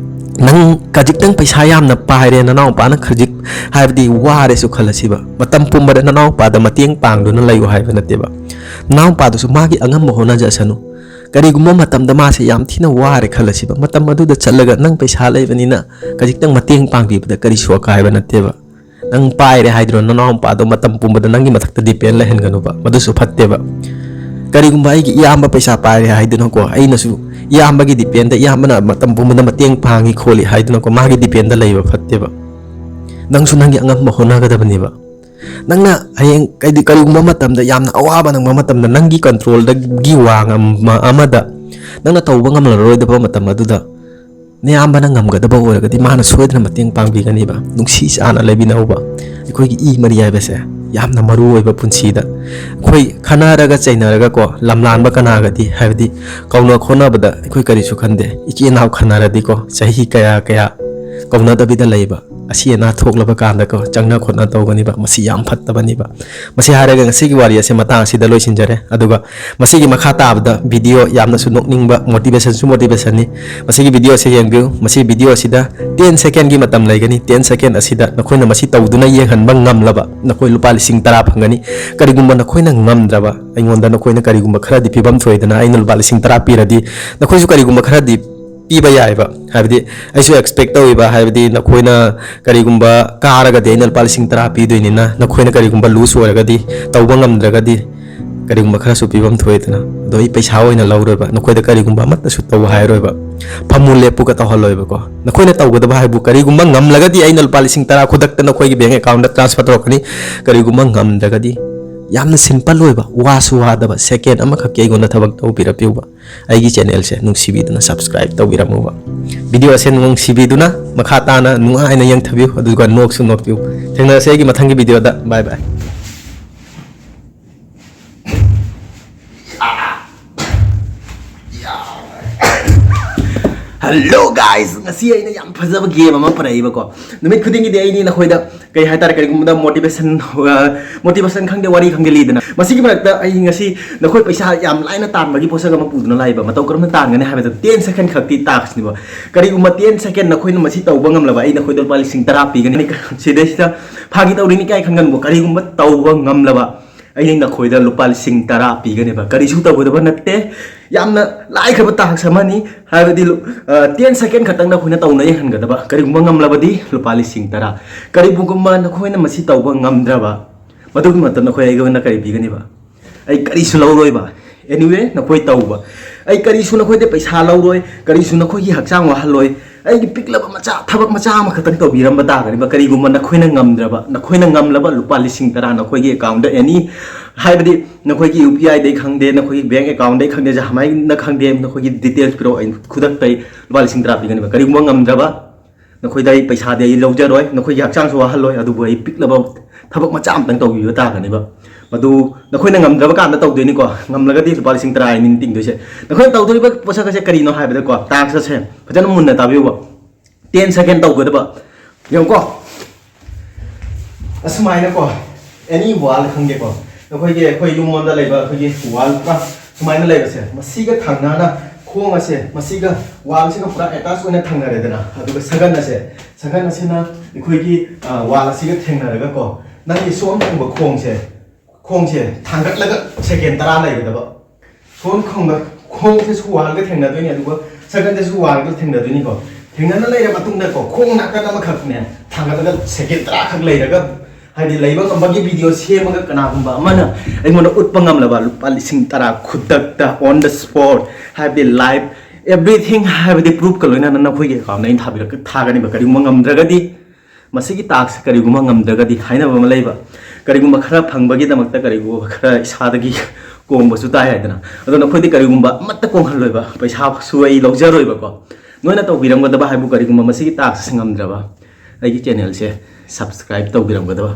ꯅꯪ ꯈꯖꯤꯛꯇꯪ ꯄꯩꯁꯥ ꯌꯥꯝꯅ ꯄꯥꯏꯔꯦ, ꯅꯅꯥꯎꯄꯥꯅ ꯈꯖꯤꯛ, ꯍꯥꯏꯕꯗꯤ ꯋꯥꯔꯦꯁꯨ ꯈꯜꯂꯁꯤꯕ, ꯃꯇꯝ ꯄꯨꯝꯕꯗ ꯅꯅꯥꯎꯄꯥꯗ ꯃꯇꯦꯡ ꯄꯥꯡꯗꯨꯅ ꯂꯩꯌꯨ ꯍꯥꯏꯕ ꯅꯠꯇꯦꯕ꯫ ꯅꯅꯥꯎꯄꯥꯗꯨꯁꯨ ꯃꯥꯒꯤ ꯑꯉꯝꯕ ꯍꯣꯠꯅꯖꯁꯅꯨ꯫ ꯀꯔꯤꯒꯨꯝꯕ ꯃꯇꯝꯗ ꯃꯥꯁꯦ ꯌꯥꯝ ꯊꯤꯅ ꯋꯥꯔꯦ ꯈꯜꯂꯁꯤꯕ, ꯃꯇꯝ ꯑꯗꯨꯗ ꯆꯠꯂꯒ ꯅꯪ ꯄꯩꯁꯥ ꯂꯩꯕꯅꯤꯅ ꯈꯖꯤꯛꯇꯪ ꯃꯇꯦꯡ ꯄꯥꯡꯕꯤꯕꯗ ꯀꯔꯤꯁꯨ ꯑꯀꯥꯏꯕ ꯅꯠꯇꯦꯕ꯫ ꯅꯪ ꯄꯥꯏꯔꯦ ꯍꯥꯏꯗꯨꯅ ꯅꯅꯥꯎ ꯅꯨꯄꯥꯗꯣ ꯃꯇꯝ ꯄꯨꯝꯕꯗ ꯅꯪꯒꯤ ꯃꯊꯛꯇ depend ꯂꯩꯍꯟꯒꯅꯨꯕ, ꯃꯗꯨꯁꯨ ꯐꯠꯇꯦꯕ꯫ ꯀꯔꯤꯒꯨꯝꯕ ꯑꯩꯒꯤ ꯏꯌꯥꯝꯕ ꯄꯩꯁꯥ ꯄꯥꯏꯔꯦ ꯍꯥꯏꯗꯨꯅꯀꯣ, ꯑꯩꯅꯁꯨ ꯏꯌꯥꯝꯕꯒꯤ dependꯗ, ꯏꯌꯥꯝꯕꯅ ꯃꯇꯝ ꯄꯨꯝꯕꯗ ꯃꯇꯦꯡ ꯄꯥꯡꯉꯤ ꯈꯣꯠꯂꯤ ꯍꯥꯏꯗꯨꯅꯀꯣ, ꯃꯥꯒꯤ dependꯗ ꯂꯩꯕ ꯐꯠꯇꯦꯕ꯫ ꯅꯪꯁꯨ ꯅꯪꯒꯤ ꯑꯉꯝꯕ ꯍꯣꯠꯅꯒꯗꯕꯅꯦꯕ꯫ ꯅꯪꯅ ꯍꯌꯦꯡ ꯀꯩꯗꯤ-, ꯀꯔꯤꯒꯨꯝꯕ ꯃꯇꯝꯗ ꯌꯥꯝꯅ ꯑꯋꯥꯕ ꯅꯪꯕ ꯃꯇꯝꯗ, ꯅꯪꯒꯤ controlꯗꯒꯤ ꯋꯥꯡ ꯑꯃ-, ꯑꯃꯗ ꯅꯪꯅ ꯇꯧꯕ ꯉꯝꯂꯔꯣꯏꯗꯕ ꯃꯇꯝ ꯑꯗꯨꯗ, ꯅꯌꯥꯝꯕꯅ ꯉꯝꯒꯗꯕ ꯑꯣꯏꯔꯒꯗꯤ ꯃꯥꯅ ꯁꯣꯏꯗꯅ ꯃꯇꯦꯡ ꯄꯥꯡꯕꯤꯒꯅꯤꯕ꯫ ꯅꯨꯡꯁꯤ ꯆꯥꯟꯅ ꯂꯩꯃꯤꯟꯅꯧꯕ꯫ ꯑꯩꯈꯣꯏꯒꯤ ꯏ ꯃꯔꯤ ꯍꯥꯏꯕꯁꯦ ꯌꯥꯝꯅ ꯃꯔꯨ ꯑꯣꯏꯕ ꯄꯨꯟꯁꯤꯗ꯫ ꯑꯩꯈꯣꯏ ꯈꯟꯅꯔꯒ ꯆꯩꯅꯔꯒꯀꯣ, ꯂꯝꯂꯥꯟꯕ ꯀꯅꯥꯒꯗꯤ, ꯍꯥꯏꯕꯗꯤ ꯀꯧꯅ ꯈꯣꯠꯅꯕꯗ ꯑꯩꯈꯣꯏ ꯀꯔꯤꯁꯨ ꯈꯟꯗꯦ꯫ ꯏꯆꯤꯟ ꯏꯅꯥꯎ ꯈꯟꯅꯔꯗꯤꯀꯣ, ꯆꯍꯤ ꯀꯌꯥ ꯀꯌꯥ ꯀꯧꯅꯗꯕꯤꯗ ꯂꯩꯕ, ꯑꯁꯤ ꯑꯅꯥ ꯊꯣꯛꯂꯕ ꯀꯥꯟꯗꯀꯣ, ꯆꯪꯅ ꯈꯣꯠꯅ ꯇꯧꯒꯅꯤꯕ꯫ ꯃꯁꯤ ꯌꯥꯝ ꯐꯠꯇꯕꯅꯤꯕ꯫ ꯃꯁꯤ ꯍꯥꯏꯔꯒ ꯉꯁꯤꯒꯤ ꯋꯥꯔꯤ ꯑꯁꯦ ꯃꯇꯥꯡ ꯑꯁꯤꯗ ꯂꯣꯏꯁꯤꯟꯖꯔꯦ꯫ ꯑꯗꯨꯒ ꯃꯁꯤꯒꯤ ꯃꯈꯥ ꯇꯥꯕꯗ video ꯌꯥꯝꯅꯁꯨ ꯅꯣꯛꯅꯤꯡꯕ, motivationꯁꯨ motivationꯅꯤ꯫ ꯃꯁꯤꯒꯤ video ꯑꯁꯤ ꯌꯦꯡꯕꯤꯌꯨ꯫ ꯃꯁꯤ video ꯑꯁꯤꯗ ten secondꯒꯤ ꯃꯇꯝ ꯂꯩꯒꯅꯤ꯫ Ten second ꯑꯁꯤꯗ ꯅꯈꯣꯏꯅ ꯃꯁꯤ ꯇꯧꯗꯨꯅ ꯌꯦꯡꯍꯟꯕ ꯉꯝꯂꯕ, ꯅꯈꯣꯏ ꯂꯨꯄꯥ ꯂꯤꯁꯤꯡ ꯇꯔꯥ ꯐꯪꯒꯅꯤ꯫ ꯀꯔꯤꯒꯨꯝꯕ ꯅꯈꯣꯏꯅ ꯉꯝꯗ꯭ꯔꯕ, ꯑꯩꯉꯣꯟꯗ ꯅꯈꯣꯏꯅ ꯀꯔꯤꯒꯨꯝꯕ ꯈꯔꯗꯤ ꯄꯤꯐꯝ ꯊꯣꯛꯏꯗꯅ, ꯑꯩꯅ ꯂꯨꯄꯥ ꯂꯤꯁꯤꯡ ꯇꯔꯥ ꯄꯤꯔꯗꯤ ꯅꯈꯣꯏꯁꯨ ꯀꯔꯤꯒꯨꯝꯕ ꯈꯔꯗꯤ ꯄꯤꯕ ꯌꯥꯏꯕ꯫ ꯍꯥꯏꯕꯗꯤ ꯑꯩꯁꯨ expect ꯇꯧꯏꯕ, ꯍꯥꯏꯕꯗꯤ ꯅꯈꯣꯏꯅ ꯀꯔꯤꯒꯨꯝꯕ ꯀꯥꯔꯒꯗꯤ ꯑꯩꯅ ꯂꯨꯄꯥ ꯂꯤꯁꯤꯡ ꯇꯔꯥ ꯄꯤꯗꯣꯏꯅꯤꯅ, ꯅꯈꯣꯏꯅ ꯀꯔꯤꯒꯨꯝꯕ lose ꯑꯣꯏꯔꯒꯗꯤ, ꯇꯧꯕ ꯉꯝꯗ꯭ꯔꯒꯗꯤ, ꯀꯔꯤꯒꯨꯝꯕ ꯈꯔꯁꯨ ꯄꯤꯐꯝ ꯊꯣꯛꯏꯗꯅ꯫ ꯑꯗꯣ ꯑꯩ ꯄꯩꯁꯥ ꯑꯣꯏꯅ ꯂꯧꯔꯣꯏꯕ, ꯅꯈꯣꯏꯗ ꯀꯔꯤꯒꯨꯝꯕ ꯑꯃꯠꯇꯁꯨ ꯇꯧ ꯍꯥꯏꯔꯣꯏꯕ, ꯐꯝꯃꯨ ꯂꯦꯞꯄꯨꯒ ꯇꯧꯍꯜꯂꯣꯏꯕꯀꯣ꯫ ꯅꯈꯣꯏꯅ ꯇꯧꯒꯗꯕ ꯍꯥꯏꯕꯨ, ꯀꯔꯤꯒꯨꯝꯕ ꯉꯝꯂꯒꯗꯤ ꯑꯩꯅ ꯂꯨꯄꯥ ꯂꯤꯁꯤꯡ ꯇꯔꯥ ꯈꯨꯗꯛꯇ ꯅꯈꯣꯏꯒꯤ bank accountꯇ transfer ꯇꯧꯔꯛꯀꯅꯤ꯫ ꯀꯔꯤꯒꯨꯝꯕ ꯉꯝꯗ꯭ꯔꯒꯗꯤ, ꯌꯥꯝꯅ simple ꯑꯣꯏꯕ, ꯋꯥꯁꯨ ꯋꯥꯗꯕ, second ꯑꯃꯈꯛꯀꯤ ꯑꯩꯉꯣꯟꯗ ꯊꯕꯛ ꯇꯧꯕꯤꯔꯛꯄꯤꯌꯨꯕ꯫ ꯑꯩꯒꯤ channelꯁꯦ ꯅꯨꯡꯁꯤꯕꯤꯗꯨꯅ subscribe ꯇꯧꯕꯤꯔꯝꯃꯨꯕ꯫ Videoꯁꯦ ꯅꯨꯡꯁꯤꯕꯤꯗꯨꯅ ꯃꯈꯥ ꯇꯥꯅ ꯅꯨꯡꯉꯥꯏꯅ ꯌꯦꯡꯊꯕꯤꯌꯨ, ꯑꯗꯨꯒ ꯅꯣꯛꯁꯨ ꯅꯣꯛꯄꯤꯌꯨ꯫ ꯊꯦꯡꯅꯔꯁꯦ ꯑꯩꯒꯤ ꯃꯊꯪꯒꯤ videoꯗ꯫ Bye bye꯫ Hello guys, ꯉꯁꯤ ꯑꯩꯅ ꯌꯥꯝ ꯐꯖꯕ ꯒꯦꯝ ꯑꯃ ꯄꯨꯔꯛꯏꯕꯀꯣ꯫ ꯅꯨꯃꯤꯠ ꯈꯨꯗꯤꯡꯒꯤꯗꯤ ꯑꯩꯅꯤ ꯅꯈꯣꯏꯗ ꯀꯩ ꯍꯥꯏꯇꯥꯔꯦ, ꯀꯔꯤꯒꯨꯝꯕꯗ ꯃꯣꯇꯤꯚꯦꯁꯟ, ꯃꯣꯇꯤꯚꯦꯁꯟ ꯈꯪꯗꯦ, ꯋꯥꯔꯤ ꯈꯪꯗꯦ ꯂꯤꯗꯅ, ꯃꯁꯤꯒꯤ ꯃꯔꯛꯇ ꯑꯩ ꯉꯁꯤ ꯅꯈꯣꯏ ꯄꯩꯁꯥ ꯌꯥꯝ ꯂꯥꯏꯅ ꯇꯥꯟꯕꯒꯤ ꯄꯣꯠꯁꯛ ꯑꯃ ꯄꯨꯗꯨꯅ ꯂꯥꯛꯏꯕ꯫ ꯃꯇꯧ ꯀꯔꯝꯅ ꯇꯥꯟꯒꯅꯤ ꯍꯥꯏꯕꯗ, ꯇꯦꯟ ꯁꯦꯀꯦꯟ ꯈꯛꯇꯤ ꯇꯥꯛꯁꯅꯤꯕ꯫ ꯀꯔꯤꯒꯨꯝꯕ ꯇꯦꯟ ꯁꯦꯀꯦꯟ ꯅꯈꯣꯏꯅ ꯃꯁꯤ ꯇꯧꯕ ꯉꯝꯂꯕ, ꯑꯩ ꯅꯈꯣꯏꯗ ꯂꯨꯄꯥ ꯂꯤꯁꯤꯡ ꯇꯔꯥ ꯄꯤꯒꯅꯤ꯫ ꯁꯤꯗꯩꯁꯤꯗ ꯐꯥꯒꯤ ꯇꯧꯔꯤꯅꯤ ꯀꯥꯏ ꯈꯟꯒꯅꯨꯀꯣ꯫ ꯀꯔꯤꯒꯨꯝꯕ ꯇꯧꯕ ꯉꯝꯂꯕ, ꯑꯩꯅ ꯅꯈꯣꯏꯗ ꯂꯨꯄꯥ ꯂꯤꯁꯤꯡ ꯇꯔꯥ ꯄꯤꯒꯅꯦꯕ꯫ ꯀꯔꯤꯁꯨ ꯇꯧꯒꯗꯕ ꯅꯠꯇꯦ꯫ ꯌꯥꯝꯅ ꯂꯥꯏꯈ꯭ꯔꯕ ꯇꯥꯛꯁ ꯑꯃꯅꯤ꯫ ꯍꯥꯏꯕꯗꯤ ꯇꯦꯟ ꯁꯦꯀꯦꯟ ꯈꯛꯇꯪ ꯅꯈꯣꯏꯅ ꯇꯧꯅ ꯌꯦꯡꯍꯟꯒꯗꯕ꯫ ꯀꯔꯤꯒꯨꯝꯕ ꯉꯝꯂꯕꯗꯤ ꯂꯨꯄꯥ ꯂꯤꯁꯤꯡ ꯇꯔꯥ꯫ ꯀꯔꯤꯒꯨꯝꯕ ꯅꯈꯣꯏꯅ ꯃꯁꯤ ꯇꯧꯕ ꯉꯝꯗ꯭ꯔꯕ, ꯃꯗꯨꯒꯤ ꯃꯇꯝꯗ ꯅꯈꯣꯏ ꯑꯩꯉꯣꯟꯗ ꯀꯔꯤ ꯄꯤꯒꯅꯤꯕ? ꯑꯩ ꯀꯔꯤꯁꯨ ꯂꯧꯔꯣꯏꯕ꯫ Anyway, ꯅꯈꯣꯏ ꯇꯧꯕ꯫ ꯑꯩ ꯀꯔꯤꯁꯨ ꯅꯈꯣꯏꯗ ꯄꯩꯁꯥ ꯂꯧꯔꯣꯏ, ꯀꯔꯤꯁꯨ ꯅꯈꯣꯏꯒꯤ ꯍꯛꯆꯥꯡ ꯋꯥꯍꯜꯂꯣꯏ꯫ ꯑꯩꯒꯤ ꯄꯤꯛꯂꯕ ꯃꯆꯥ, ꯊꯕꯛ ꯃꯆꯥ ꯑꯃꯈꯛꯇꯪ ꯇꯧꯕꯤꯔꯝꯕ ꯇꯥꯔꯒꯅꯤꯕ꯫ ꯀꯔꯤꯒꯨꯝꯕ ꯅꯈꯣꯏꯅ ꯉꯝꯗ꯭ꯔꯕ, ꯅꯈꯣꯏꯅ ꯉꯝꯂꯕ ꯂꯨꯄꯥ ꯂꯤꯁꯤꯡ ꯇꯔꯥ ꯅꯈꯣꯏꯒꯤ ꯑꯦꯀꯥꯎꯟꯗ ꯑꯦꯅꯤ, ꯍꯥꯏꯕꯗꯤ ꯅꯈꯣꯏꯒꯤ ꯌꯨ ꯄꯤ ꯑꯥꯏꯗꯩ ꯈꯪꯗꯦ, ꯅꯈꯣꯏꯒꯤ ꯕꯦꯡ ꯑꯦꯀꯥꯎꯟꯗꯩ ꯈꯪꯗꯦ, ꯖꯍꯃꯥꯏꯅ ꯈꯪꯗꯦ, ꯅꯈꯣꯏꯒꯤ ꯗꯤꯇꯦꯜꯁ ꯄꯤꯔꯛꯑꯣ, ꯑꯩ ꯈꯨꯗꯛꯇ ꯑꯩ ꯂꯨꯄꯥ ꯂꯤꯁꯤꯡ ꯇꯔꯥ ꯄꯤꯒꯅꯤꯕ꯫ ꯀꯔꯤꯒꯨꯝꯕ ꯉꯝꯗ꯭ꯔꯕ, ꯅꯈꯣꯏꯗ ꯑꯩ ꯄꯩꯁꯥꯗꯤ ꯑꯩ ꯂꯧꯖꯔꯣꯏ, ꯅꯈꯣꯏꯒꯤ ꯍꯛꯆꯥꯡꯁꯨ ꯋꯥꯍꯜꯂꯣꯏ, ꯑꯗꯨꯕꯨ ꯑꯩ ꯄꯤꯛꯂꯕ ꯊꯕꯛ ꯃꯆꯥ ꯑꯃꯇꯪ ꯇꯧꯕꯤꯕ ꯇꯥꯒꯅꯤꯕ꯫ ꯃꯗꯨ ꯅꯈꯣꯏꯅ ꯉꯝꯗ꯭ꯔꯕ ꯀꯥꯟꯗ ꯇꯧꯗꯣꯏꯅꯤꯀꯣ, ꯉꯝꯂꯒꯗꯤ ꯂꯨꯄꯥ ꯂꯤꯁꯤꯡ ꯇꯔꯥ ꯑꯩꯅ ꯇꯤꯡꯗꯣꯏꯁꯦ꯫ ꯅꯈꯣꯏꯅ ꯇꯧꯗꯣꯔꯤꯕ ꯄꯣꯠꯁꯛ ꯑꯁꯦ ꯀꯔꯤꯅꯣ ꯍꯥꯏꯕꯗꯀꯣ, ꯇꯥꯛꯁ ꯑꯁꯦ ꯐꯖꯅ ꯃꯨꯟꯅ ꯇꯥꯕꯤꯌꯨꯕ꯫ ꯇꯦꯟ ꯁꯦꯀꯦꯟ ꯇꯧꯒꯗꯕ꯫ ꯌꯦꯡꯉꯨꯀꯣ, ꯑꯁꯨꯃꯥꯏꯅꯀꯣ, ꯑꯦꯅꯤ ꯋꯥꯜ ꯈꯪꯗꯦꯀꯣ, ꯑꯩꯈꯣꯏꯒꯤ, ꯑꯩꯈꯣꯏ ꯌꯨꯝꯂꯣꯝꯗ ꯂꯩꯕ ꯑꯩꯈꯣꯏꯒꯤ ꯋꯥꯜ ꯄꯨꯔꯥ ꯁꯨꯃꯥꯏꯅ ꯂꯩꯕꯁꯦ, ꯃꯁꯤꯒ ꯊꯪꯅꯅ ꯈꯣꯡ ꯑꯁꯦ, ꯃꯁꯤꯒ ꯋꯥꯜꯁꯤꯒ ꯄꯨꯔꯥ ꯑꯦꯇꯥꯆ ꯑꯣꯏꯅ ꯊꯪꯅꯔꯦꯗꯅ, ꯑꯗꯨꯒ ꯁꯒꯟ ꯑꯁꯦ, ꯁꯒꯟ ꯑꯁꯤꯅ ꯑꯩꯈꯣꯏꯒꯤ, ꯑ, ꯋꯥꯜ ꯑꯁꯤꯒ ꯊꯦꯡꯅꯔꯒꯀꯣ, ꯅꯪꯒꯤ ꯁꯣꯝ ꯊꯪꯕ ꯈꯣꯡꯁꯦ, ꯈꯣꯡꯁꯦ ꯊꯥꯡꯒꯠꯂꯒ ꯁꯦꯀꯦꯟ ꯇꯔꯥ ꯂꯩꯒꯗꯕ꯫ ꯁꯣꯝ ꯈꯣꯡꯗ, ꯈꯣꯡꯁꯤꯁꯨ ꯋꯥꯜꯒ ꯊꯦꯡꯅꯗꯣꯏꯅꯤ, ꯑꯗꯨꯒ ꯁꯒꯟꯗꯁꯨ ꯋꯥꯜꯒ ꯊꯦꯡꯅꯗꯣꯏꯅꯤꯀꯣ꯫ ꯊꯦꯡꯅꯅ ꯂꯩꯔ ꯃꯇꯨꯡꯗꯀꯣ, ꯈꯣꯡ ꯅꯥꯀꯟ ꯑꯃꯈꯛꯅꯦ ꯊꯥꯡꯒꯠꯂꯒ ꯁꯦꯀꯦꯟ ꯇꯔꯥꯈꯛ ꯂꯩꯔꯒ, ꯍꯥꯏꯗꯤ ꯂꯩꯕ ꯉꯝꯕꯒꯤ ꯚꯤꯗꯤꯑꯣ ꯁꯦꯝꯃꯒ ꯀꯅꯥꯒꯨꯝꯕ ꯑꯃꯅ ꯑꯩꯉꯣꯟꯗ ꯎꯠꯄ ꯉꯝꯂꯕ ꯂꯨꯄꯥ ꯂꯤꯁꯤꯡ ꯇꯔꯥ ꯈꯨꯗꯛꯇ, on the spot, ꯍꯥꯏꯕꯗꯤ live, everything, ꯍꯥꯏꯕꯗꯤ ꯄ꯭ꯔꯨꯐꯀ ꯂꯣꯏꯅꯅ ꯅꯈꯣꯏꯒꯤ ꯑꯦꯀꯥꯎꯟꯗ ꯑꯩꯅ ꯊꯥꯕꯤꯔꯛ-, ꯊꯥꯒꯅꯤꯕ꯫ ꯀꯔꯤꯒꯨꯝꯕ ꯉꯝꯗ꯭ꯔꯒꯗꯤ, ꯃꯁꯤꯒꯤ ꯇꯥꯛꯁ ꯀꯔꯤꯒꯨꯝꯕ ꯉꯝꯗ꯭ꯔꯒꯗꯤ ꯍꯥꯏꯅꯕ ꯑꯃ ꯂꯩꯕ, ꯀꯔꯤꯒꯨꯝꯕ ꯈꯔ ꯐꯪꯕꯒꯤꯗꯃꯛꯇ ꯀꯔꯤꯒꯨꯝꯕ ꯈꯔ ꯏꯁꯥꯗꯒꯤ ꯀꯣꯡꯕꯁꯨ ꯇꯥꯏ ꯍꯥꯏꯗꯅ꯫ ꯑꯗꯣ ꯅꯈꯣꯏꯗꯤ ꯀꯔꯤꯒꯨꯝꯕ ꯑꯃꯠꯇ ꯀꯣꯡꯍꯜꯂꯣꯏꯕ, ꯄꯩꯁꯥꯁꯨ ꯑꯩ ꯂꯧꯖꯔꯣꯏꯕꯀꯣ꯫ ꯅꯣꯏꯅ ꯇꯧꯕꯤꯔꯝꯒꯗꯕ ꯍꯥꯏꯕꯨ, ꯀꯔꯤꯒꯨꯝꯕ ꯃꯁꯤꯒꯤ ꯇꯥꯛꯁ ꯉꯝꯗ꯭ꯔꯕ, ꯑꯩꯒꯤ ꯆꯦꯅꯦꯜꯁꯦ ꯁꯕꯁꯀ꯭ꯔꯥꯏꯕ ꯇꯧꯕꯤꯔꯝꯒꯗꯕ꯫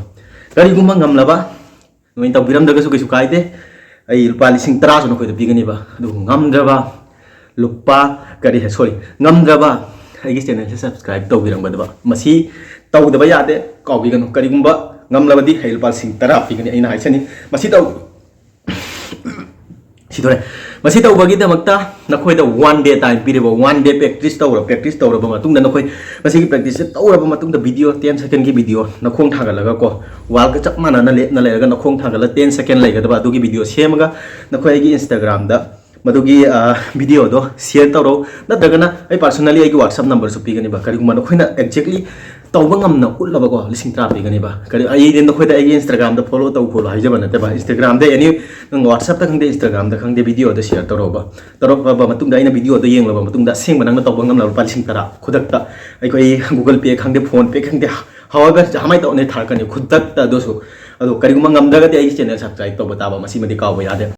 ꯀꯔꯤꯒꯨꯝꯕ ꯉꯝꯂꯕ, ꯅꯣꯏꯅ ꯇꯧꯕꯤꯔꯝꯗ꯭ꯔꯒꯁꯨ ꯀꯩꯁꯨ ꯀꯥꯏꯗꯦ, ꯑꯩ ꯂꯨꯄꯥ ꯂꯤꯁꯤꯡ ꯇꯔꯥꯁꯨ ꯅꯈꯣꯏꯗ ꯄꯤꯒꯅꯤꯕ꯫ ꯑꯗꯨꯕꯨ ꯉꯝꯗ꯭ꯔꯕ, ꯂꯨꯄꯥ, ꯀꯔꯤ, ꯁꯣꯔꯤ, ꯉꯝꯗ꯭ꯔꯕ ꯑꯩꯒꯤ ꯆꯦꯅꯦꯜꯁꯦ ꯁꯕꯁꯀ꯭ꯔꯥꯏꯕ ꯇꯧꯕꯤꯔꯝꯒꯗꯕ꯫ ꯃꯁꯤ ꯇꯧꯗꯕ ꯌꯥꯗꯦ, ꯀꯥꯎꯕꯤꯒꯅꯨ꯫ ꯀꯔꯤꯒꯨꯝꯕ ꯉꯝꯂꯕꯗꯤ ꯑꯩ ꯂꯨꯄꯥ ꯂꯤꯁꯤꯡ ꯇꯔꯥ ꯄꯤꯒꯅꯤ, ꯑꯩꯅ ꯍꯥꯏꯖꯅꯤ꯫ ꯃꯁꯤ ꯇꯧ ꯁꯤꯗꯣꯔꯦ꯫ ꯃꯁꯤ ꯇꯧꯕꯒꯤꯗꯃꯛꯇ ꯅꯈꯣꯏꯗ ꯋꯥꯟ ꯗꯦ ꯇꯥꯏꯝ ꯄꯤꯔꯤꯕ, ꯋꯥꯟ ꯗꯦ ꯄ꯭ꯔꯦꯛꯇꯤꯁ ꯇꯧꯔ ꯄ꯭ꯔꯦꯛꯇꯤꯁ ꯇꯧꯔꯕ ꯃꯇꯨꯡꯗ, ꯅꯈꯣꯏ ꯃꯁꯤꯒꯤ ꯄ꯭ꯔꯦꯛꯇꯤꯁꯁꯦ ꯇꯧꯔꯕ ꯃꯇꯨꯡꯗ, ꯚꯤꯗꯤꯑꯣ ꯇꯦꯟ ꯁꯦꯀꯦꯟꯒꯤ ꯚꯤꯗꯤꯑꯣ ꯅꯈꯣꯡ ꯊꯥꯡꯒꯠꯂꯒ ꯀꯣ, ꯋꯥꯜꯒ ꯆꯞ ꯃꯥꯟꯅꯅ ꯂꯦꯞꯅ ꯂꯩꯔꯒ ꯅꯈꯣꯡ ꯊꯥꯡꯒꯠꯂ ꯇꯦꯟ ꯁꯦꯀꯦꯟ ꯂꯩꯒꯗꯕ ꯑꯗꯨꯒꯤ ꯚꯤꯗꯤꯑꯣ ꯁꯦꯝꯃꯒ ꯅꯈꯣꯏ ꯑꯩꯒꯤ ꯏꯟꯁꯇꯥꯒ꯭ꯔꯥꯝꯗ ꯃꯗꯨꯒꯤ, ꯑ, ꯚꯤꯗꯤꯑꯣꯗꯣ ꯁꯤꯌꯔ ꯇꯧꯔꯣ, ꯅꯠꯇ꯭ꯔꯒꯅ ꯑꯩ ꯄꯥꯔꯁꯣꯅꯦꯜꯂꯤ ꯑꯩꯒꯤ ꯋꯥꯠꯁꯑꯞ ꯅꯝꯕꯔꯁꯨ ꯄꯤꯒꯅꯤꯕ꯫ ꯀꯔꯤꯒꯨꯝꯕ ꯅꯈꯣꯏꯅ ꯑꯦꯛꯖꯦꯛꯂꯤ ꯇꯧꯕ ꯉꯝꯅ ꯎꯠꯂꯕꯀꯣ, ꯂꯤꯁꯤꯡ ꯇꯔꯥ ꯄꯤꯒꯅꯤꯕ꯫ ꯀꯔꯤ, ꯑꯩꯗꯤ ꯅꯈꯣꯏꯗ ꯑꯩꯒꯤ ꯏꯟꯁꯇꯥꯒ꯭ꯔꯥꯝꯗ ꯐꯣꯂꯣ ꯇꯧ ꯈꯣꯠꯂꯣ ꯍꯥꯏꯖꯕ ꯅꯠꯇꯦꯕ꯫ ꯏꯟꯁꯇꯥꯒ꯭ꯔꯥꯝꯗ ꯑꯦꯅꯤ, ꯅꯪ ꯋꯥꯠꯁꯑꯞꯇ ꯈꯪꯗꯦ, ꯏꯟꯁꯇꯥꯒ꯭ꯔꯥꯝꯗ ꯈꯪꯗꯦ, ꯚꯤꯗꯤꯑꯣꯗꯣ ꯁꯤꯌꯔ ꯇꯧꯔꯣꯕ꯫ ꯇꯧꯔꯛꯂꯕ ꯃꯇꯨꯡꯗ, ꯑꯩꯅ ꯚꯤꯗꯤꯑꯣꯗꯣ ꯌꯦꯡꯂꯕ ꯃꯇꯨꯡꯗ, ꯑꯁꯦꯡꯕ ꯅꯪꯅ ꯇꯧꯕ ꯉꯝꯂꯕ ꯂꯨꯄꯥ ꯂꯤꯁꯤꯡ ꯇꯔꯥ ꯈꯨꯗꯛꯇ ꯑꯩꯈꯣꯏ Google Pay ꯈꯪꯗꯦ, PhonePe ꯈꯪꯗꯦ, however ꯀꯃꯥꯏꯅ ꯇꯧꯅꯤ, ꯊꯥꯔꯛꯀꯅꯤ ꯈꯨꯗꯛꯇ꯫ ꯑꯗꯨꯁꯨ, ꯑꯗꯣ ꯀꯔꯤꯒꯨꯝꯕ ꯉꯝꯗ꯭ꯔꯒꯗꯤ ꯑꯩꯒꯤ ꯆꯦꯅꯦꯜ ꯁꯕꯁꯀ꯭ꯔꯥꯏꯕ ꯇꯧꯕ ꯇꯥꯕ, ꯃꯁꯤꯃꯗꯤ ꯀꯥꯎꯕ ꯌꯥꯗꯦ꯫